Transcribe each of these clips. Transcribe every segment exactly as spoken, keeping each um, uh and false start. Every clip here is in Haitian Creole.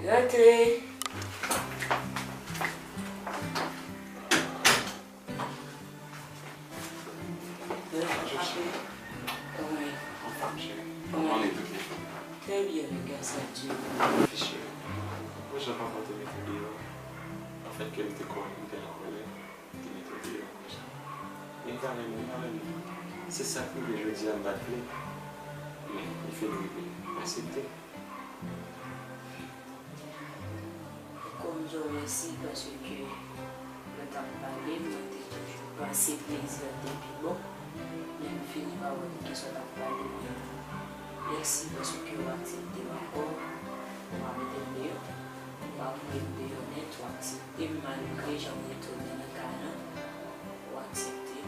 Rantre. Bonjou, cheri. Kòman ye? Anfòm, cheri. Kòman ye? Kòman ye tou? Trè byen, wi, gras a Dye. Wi, cheri. Bon, jan papa te mete w deyò, anfèt, ke m te kò-, m te an kòlè, m te mete w deyò konsa. Men li pa renmen, li pa renmen. Se sa k rive jodi a, m pa t vle. Men li fin rive, m aksepte. Kòm di w mèsi paske lè w t ap pale, mwen te toujou panse plezi an te pi bon, men m fini pa wè poukisa w t ap pale mwen. Mèsi paske w aksepte m ankò, w pa mete m deyò, w pa voye m deyò nèt, w aksepte m malgre jan m retounen nan kay lan. Ou aksepte.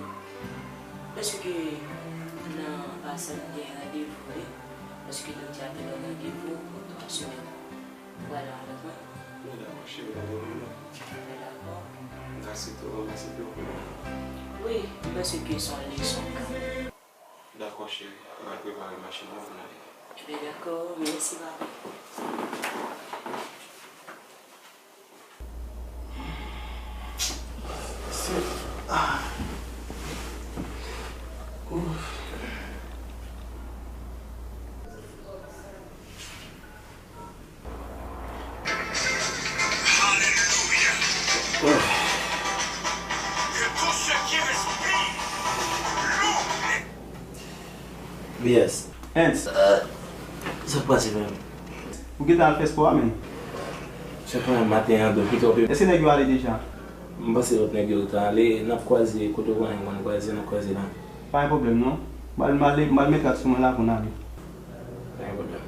Paske nan pase m gen randevou wi. Paske doktè a te ban m randevou pou twa semèn. Ou pral la avèk mwen? Mwen dakò, cheri, pa gen pwoblèm. Mwen dakò. M ka site w, m ka site w. Wi, m panse ke se yon leson kanmenm. Dakò, cheri. M al prepare machin nan pou n ale. Ebyen, dakò. Mèsi, papa. Yes. Hans. Sa k pase, menm? Ou gentan al fè spò a, menm? Se pa maten an, doktè, ou pito pe. Èske nèg yo ale deja? M panse lòt nèg yo gentan ale. N ap kwaze, kote w konnen m konn kwaze, n ap kwaze la. Pa gen pwoblèm, non. M al, m al, m al met rad sou mwen la pou n ale. Pa gen pwoblèm.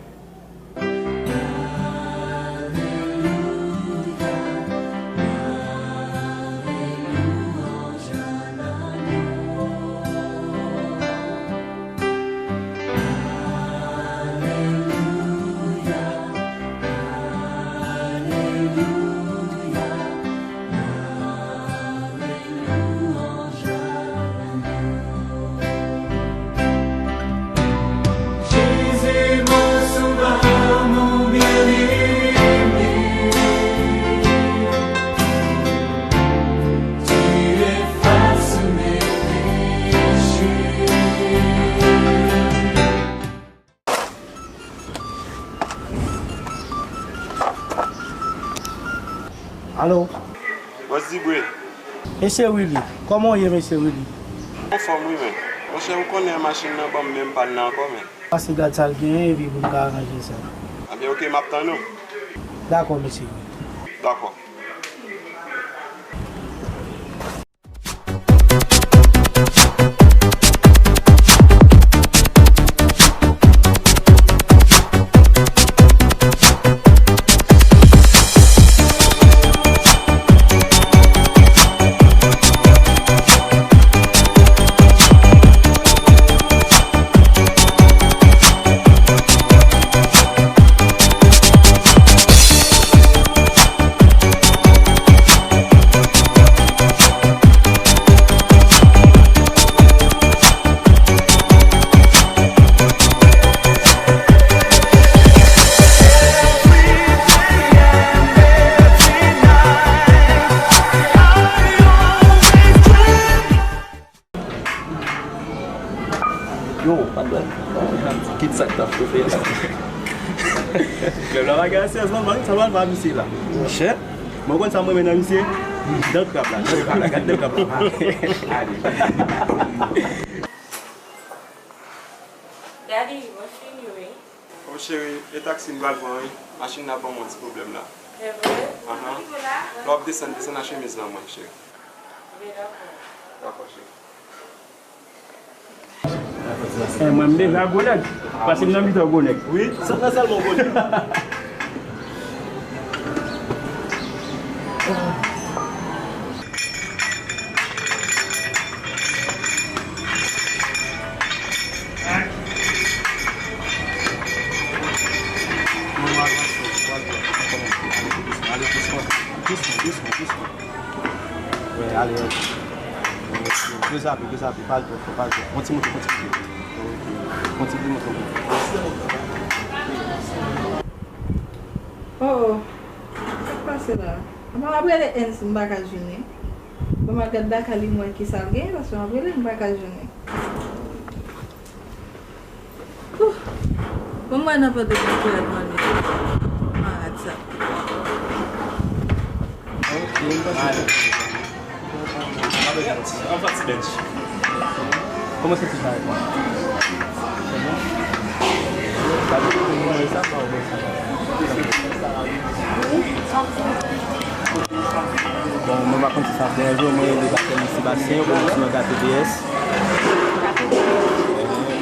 Alo? Bòs Dibre. Mesye Willy, kòman w ye, mesye Willy? Anfòm wi, men. Monchè, ou konnen machin nan ban m menm pàn nan ankò, men. Pase gad sa l genyen, epi pou n ka aranje sa. Ebyen, oke, m ap tann ou. Dakò, mesye Willy. Dakò. Yo, pa dwèt. Kit sa k t ap chofe a. Klèb la pa gen asyèz non, man, sa pral pa misye la. Monchè. Mwen konn sa mwen renmen nan misye. Dan krab la, dan krab la, gad dan krab la. Daddy, mwen fini wi. O cheri, e taksi m pral pran wi. Machin nan ban m yon ti pwoblèm la. Se vre? Ahan. Lè w ap desann, desann ak chemiz lan mwen, cheri. Byen, dakò. Dakò, cheri. Eh, mwen, m deja gwo nèg. Pase m nan mitan gwo nèg. Wi, sèlman, sèlman gwo nèg. Wi, Dezape, dezape, pa al twò fò, pa al twò fò. Kontinye monte, kontinye monte. Kontinye monte. Oh, oh. Sa k pase la? Mwen ap rele Enz, m pa ka jwenn li. Bon, m al gad lakay li, m wè kisa l genyen, paske m ap rele, m pa ka jwenn li. Ouh. Bon, mwen nan pantalon pou al mande malad sa. Ok, m pase. An fè ti bèt. Kòman santi sa ye? Bon, mwen pa konn si sa ap deranje w, mwen rele Batèmi Sebastien, ou konn si mwen Gato D S.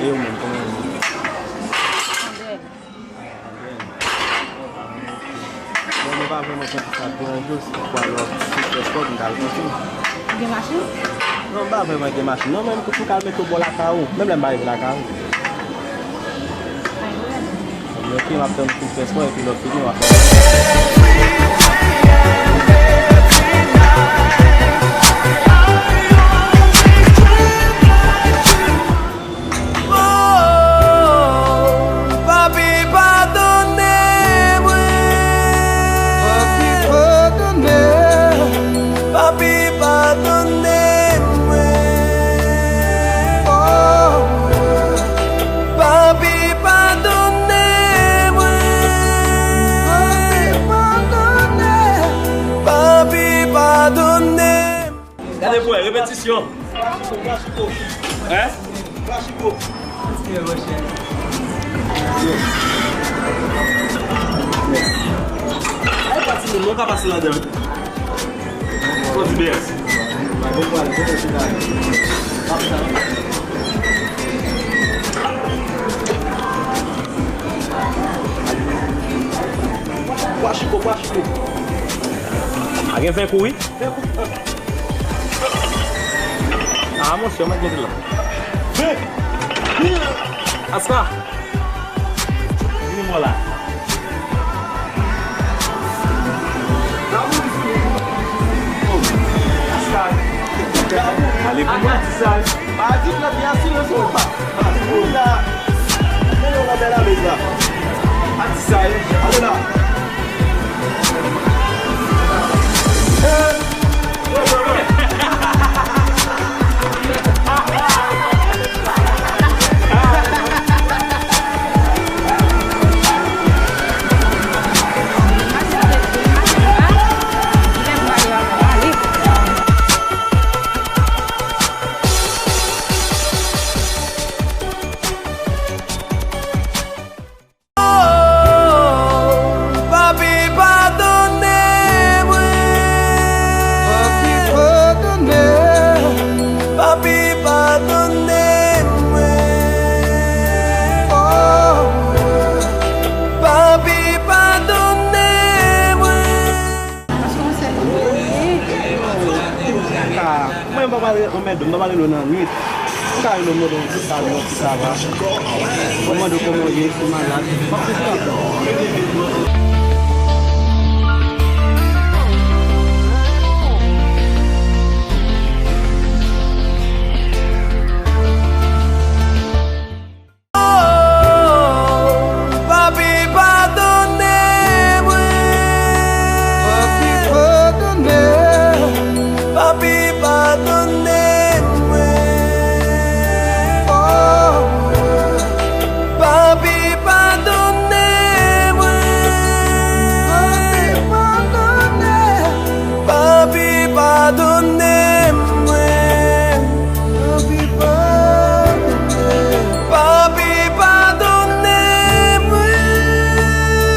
E ou menm, kòman ou ye? Bon, mwen pa vrèman santi sa ap deranje w, si w kwè w ap sou fè spò, m ta al konsa. Ou gen machin? Non, m pa vrèman gen machin. Non, men m ka al mete w bò lakay ou, menm lè m pa rive lakay ou. Ay, vrèman. Ok, m ap tann w fin fè spò, epi lè w fini, w ap fè. Oh, papi, padone mwen. Papi, padone. Papi, padone mwen. Oh, papi, padone mwen. Papi, padone. Papi, padone. Gade pou wè, repetisyon. Hein? Ay, pa timoun, nou ka pase ladan. Fò di mèsi. Kwa chiko, kwa chiko. A gen ven kouri? Ah, monchè, mwen gen la. Aska. Vini mwen la. Ale pou mwen. Ati sa. Pa di nan byen silans ou pa. Ou la. Mennen w nan bèl alèz la. Ati sa, ale la. Oh, papi, padone mwen. Papi, padone. Papi, padone mwen. Oh, papi, padone mwen. Ka, mwen pa pale anmède, m pa pale lo nan nwit. M ka rele w, mande w si sa va, si sa va. Mwen mande w kòman w ye, si w malad. M ap swiv sa. Oh, papi, padone mwen. Papi, padone. Papi, padone mwen. Oh, papi, padone mwen. Papi, padone. Papi, padone mwen. Papi, padone. Papi, padone mwen.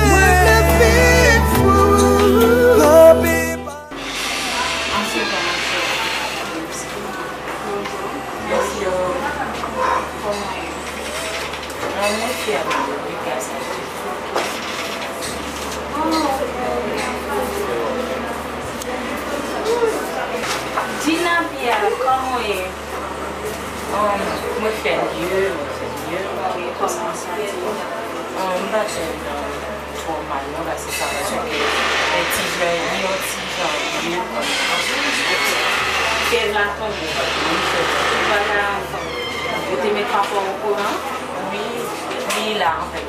Mwen vle viv pou ou. Papi, pa- Ansyen kòmansè. Mèsi, kòman ye? Mwen, mwen fyè de ou, wi, gras a Dye. Dina Pierre, kòman w ye? Um, mwen fè mye, mwen fè mye, ok, kòman w santi w? Um, m pa janm twò mal, non, paske sa vle di ke, e, ti jan, li yon ti jan, li yon ti jan. Kèl la tonbe. Tout bagay ansanm. Ou te met papa w okouran? Wi, li la, anfèt.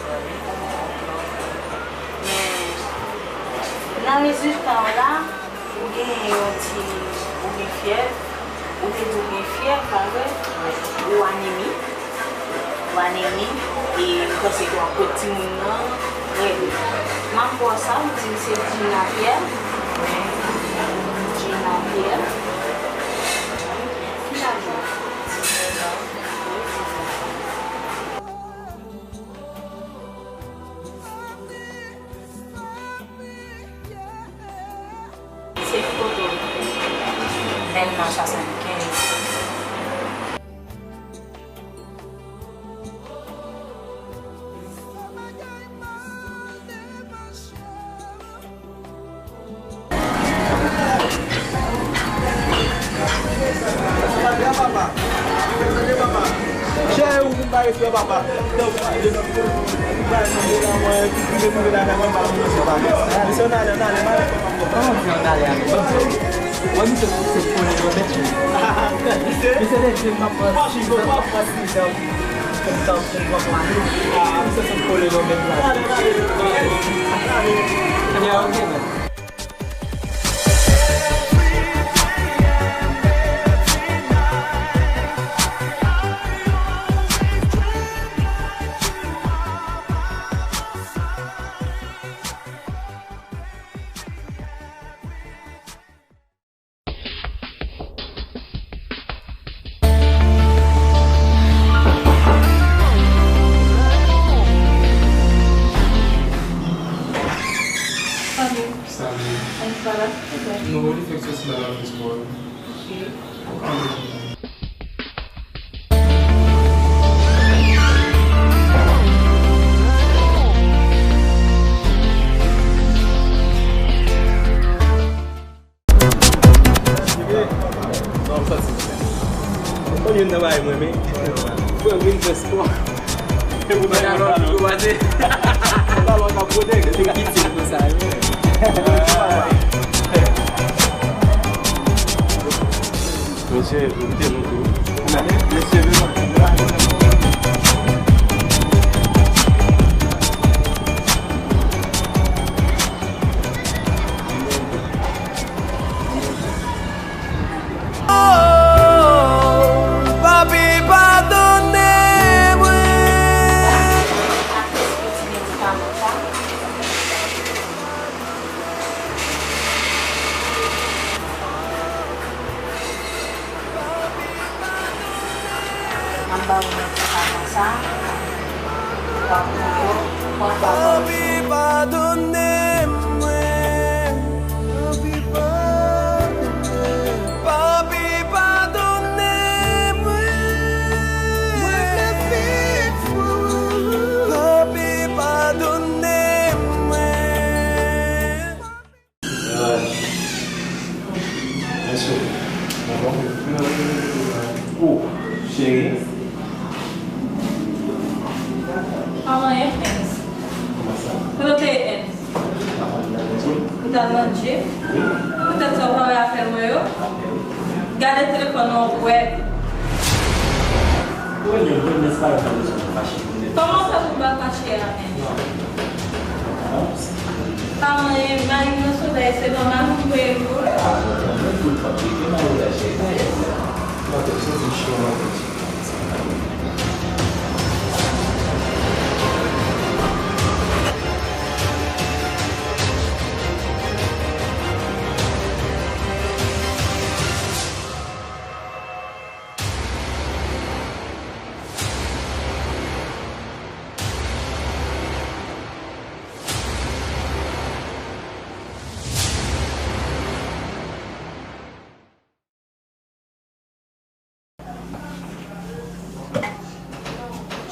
Men, nan rezilta w la, ou gen yon ti, ou gen fyèv, ou te di w gen fyèv, pa vre? Ou anemi. Ou anemi, e m panse ke w ap pot timoun nan rèd. M ap ba w sa, ou di m se Gina Pierre. Gina Pierre. Ki laj ou? Se ki kote w? Vennman swasannkenz. Chè, ou vin ba respè papa. Misye, ann ale, ann ale, ann ale. Kòman di ann ale a? Wè, misye se kole yo, mesye. Misye te di m ap pran sizanm. Misye se kole yo, mesye. Ebyen, ok, men. Salut. Salut. Ann pa la, silvouplè. Non, li fèk soti la, l ap fè spò. Ok. Mwen youn nan bagay mwen renmen. Frè m vin fè spò. E pou bagay la, pou pase. Pantalon k ap pwotèk. Depi m piti, m konsa, wi. Mesye, nou kite nou tou. Mesye, vin. Oh, papi, padone mwen. M ap ba ou medikaman sa. W ap pran yo, w ap ba kò w. Papi, padone mwen. Papi, padone mwen. Mwen vle viv pou ou. Papi, padone mwen. Mesye, mwen bon. Oh, cheri. Kòman ye, Prince? Kòman sa? Kote w te ye, Prince? Ou t al nan gym? Wi. Poutèt sa w pa wè afè mwen yo? Gade telefòn nan w pou wè. Ou wè, mwen, mwen, mwen, se pa yon rezon pou m fache. Kòman w fè pou m pa fache a menm? Pa manyen, mari m nan solèy, se nòmal pou m voye l pou ou?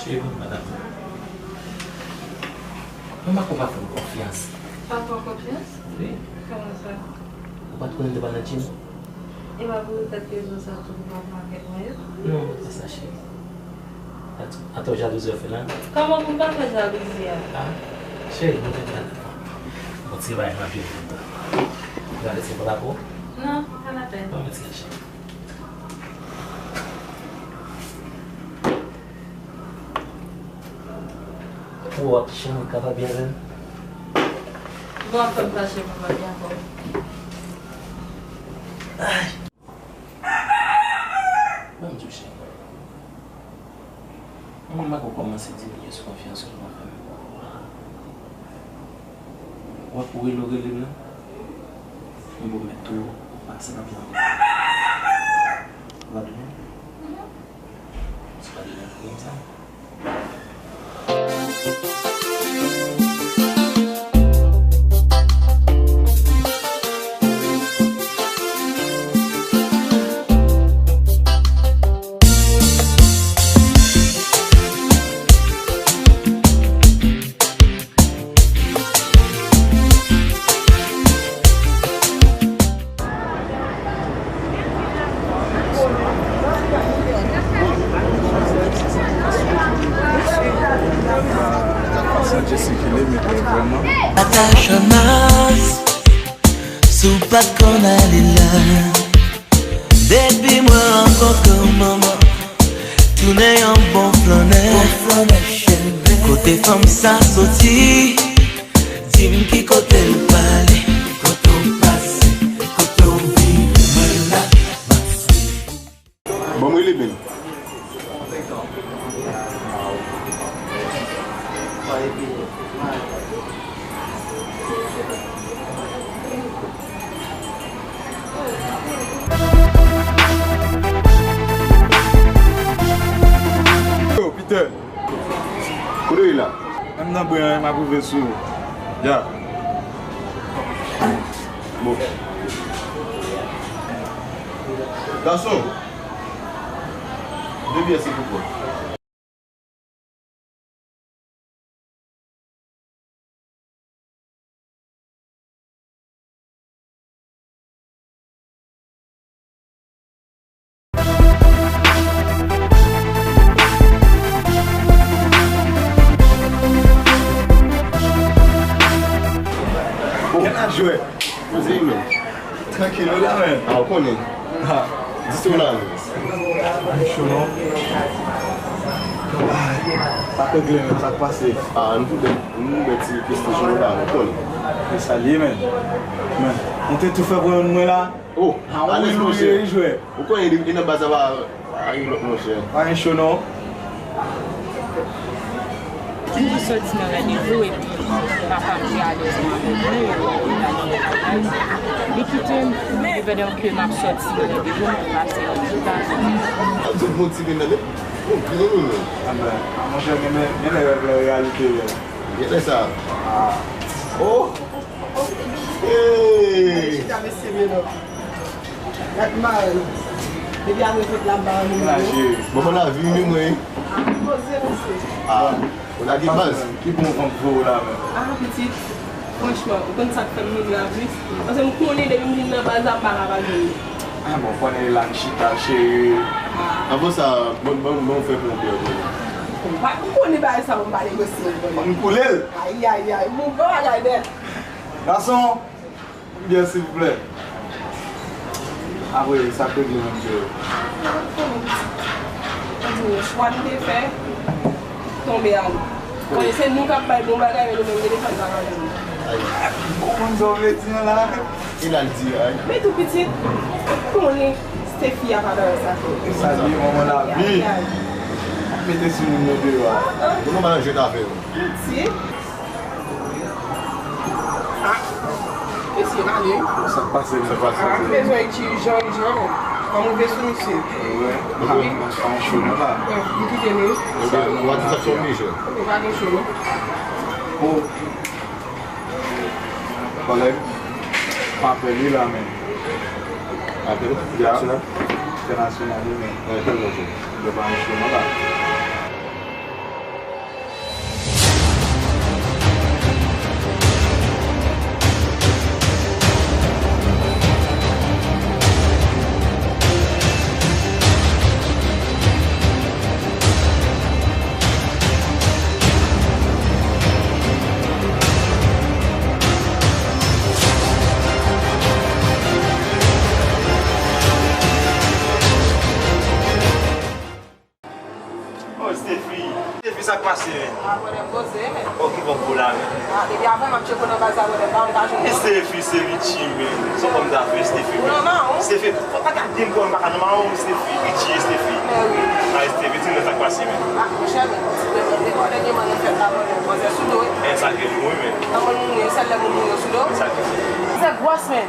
Cheri, ban m pale avè w. Mwen pa kwè w pa fè m konfyans. Pa fè w konfyans? Wi. Kòman sa? Ou pa t konnen m te pral nan gym? E pa poutèt rezon sa tou pou w pa pran kèk mwen yo? Non, se pa sa, cheri. Atò, atò jalouzi w fè la? Kòman pou m pa fè jalouzi a? Ah, cheri, mwen te pral avan. Bon, ti bagay nan pye m kontan. Gade ti papa pou ou? Non, pa lapèn. Bon, mèsi, cheri. Ou ap janm kapab byen avè m. Bon, anfòm, pa janm kapab byen avè w. Ay. Ban m di w, cheri. Mwen menm ak ou kòmanse diminye sou konfyans ou nan fè m. W ap rele w rele m nan? M pwomèt ou, pase nan plan. Ou pa donnen? Se pa de lè pou konsa. Pataje mas, si w pa t konn ale la. Depi mwen rankontre w, manman, tounen yon bon flannè. Kote fanm sa soti? Di m ki kote l pale, kote w pase, kote w vini, mwen la, m ap swiv ou. Bon, mwen rele Ben. Yo, Peter. Kote w ye la? Menm nan bren an, m ap rive sou ou. Ya. Bon. Gason, de byè, silvouplè. Kèl jwè? Poze menm. Trankil, ou la menm? A, ou konnen. Ha. Dis ou la menm. Ay, cho non. Ay, pa regle menm, sa k pase? A, nou tout bèt, nou bèt ti pestij nou la, ou konnen. E sa l ye menm. Men, ou te tou fè pou mwen la. Oh, a, ou alèz, monchè. Ou konnen, e nan baz la, pa gen lòt, monchè. Pa gen cho non. M soti nan randevou epi papa m te alèz nan randevou. Li kite m, evenman ke m ap soti nan randevou, m pase nan lopital. Tout bon ti nènè, bon, grenn ou non. Anben, monchè, gen lè, gen lè rèv la reyalite, bèl. Gen lè sa. Ah. Oh! Hey! Chita, mesye, men non. Gad marè non. Depi apre fèt la, m pa renmen moun non. Bon, bon, lavi, wi, mwen. Ah, poze, mesye. Ah, ou lage baz. Ki bon vant vre w la menm? Ah, pitit. Franchman, ou konn sa k fè m vin la plis? Paske m konnen depi m vin nan baz la, m pa ka pa jwenn li. Ah, bon, konnen la m chita, cheri. Ah. Avan sa, bon, bon, bon, fè pou yon pè. Ou pa, ou konnen bagay sa, m pa negosye. Fò m koule l. Ay, ay, ay, ou bon bagay nèt. Gason, byen, silvouplè. Apre, sa k regle menm, cheri? Ann di nou, chwa nou te fè, tonbe a nou. Konnen se nou k ap bay bon bagay, men nou menm, gen de fwa, n pa ka jwenn. Ou konn sa w vle di an la? E la l di, ay. Men tou pitit, konnen se fi a pa nan sa. E sa l ye, manman lavi. Ay, ay. Mete sou moun yo deyò a. Ah, ah. Pou nou pa nan jwèt avè yo. Pitit. Ah, mesye, m ale. Sa k pase, sa k pase? Ah, m bezwen ti jan, jan. Ban m rive sou misye. Wi. Ah, pa gen cho non la. Wi, li kite nou. Ou pa di sa k fè w oblije. Ou pa gen cho non. Oh. Kòlèg, m apèl li la, men. Apèl? Ya. Entènasyonal? Entènasyonal, wi, men. Wi, entènasyonal. Yo pa gen cho non la. Pase, men. Ah, brother, poze, men. Oh, ki bon pou la, men. Ah, depi avan m ap tcheke nan baz la, brother, pa m ka jwenn. Steffi, se Richie, men. Son kòm ta fè, Steffi, men. Steffi, fò pa gade m kòm m pa ka nan mawon, Steffi, Richie, Steffi. Eh wi. Ah, Steffi, di m sa k pase, men. Ah, monchè, men, ti brother, depi dènyèman nan fèt la, brother, manzè sou do, wi. Eh, sa gen fou, wi, men. Nan moun mouri, sèl lè moun mouri sou do. Sa gen fou. Se gwòs, men.